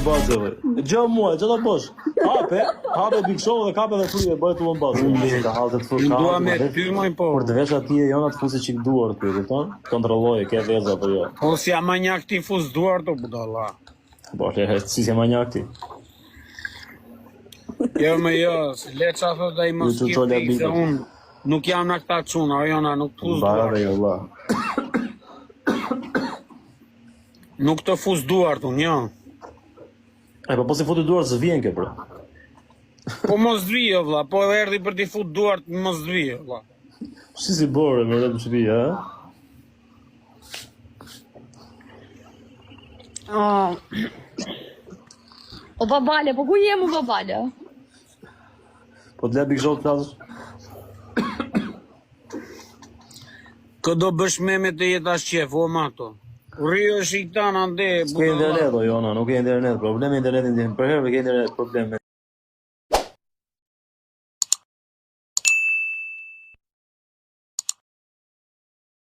tullumbace vë. Gjë mua, ç'do ta bësh? Hape, hape Big Show dhe kape dhe fryje, bëje tullumbace. Ka hallte të fut, Unë ka dua hallte me të ty moj po. Kur të vesh atje Jona të fusi çik duart ty, kupton? Kontrolloj, ke vezë apo jo. Po si jam manjak ti fus duart o budalla. Po, le, si si manjak ti. Jo më jo, se le ça thot ai mos Ju ki çola frikë se bibët. unë nuk jam në këta çuna, o Jona, nuk të fus Bara duart. dhe jo vlla. Nuk të fus duart unë, jo. E po po si futi duart s'vjen kjo bro. Po mos vi o vlla, po erdhi për t'i fut duart, mos vi o vlla. Si si bore më rëmë shtëpi, ha? Oh. O babale, po ku jemi o babale? Po të le Big Show të flasësh. Kë do bësh meme të jetë as qef, o mato. Rrio shiktan ande, S'ke internet o Jona, nuk ke internet. Problemi internetin ti. Për herë ke internet problem me.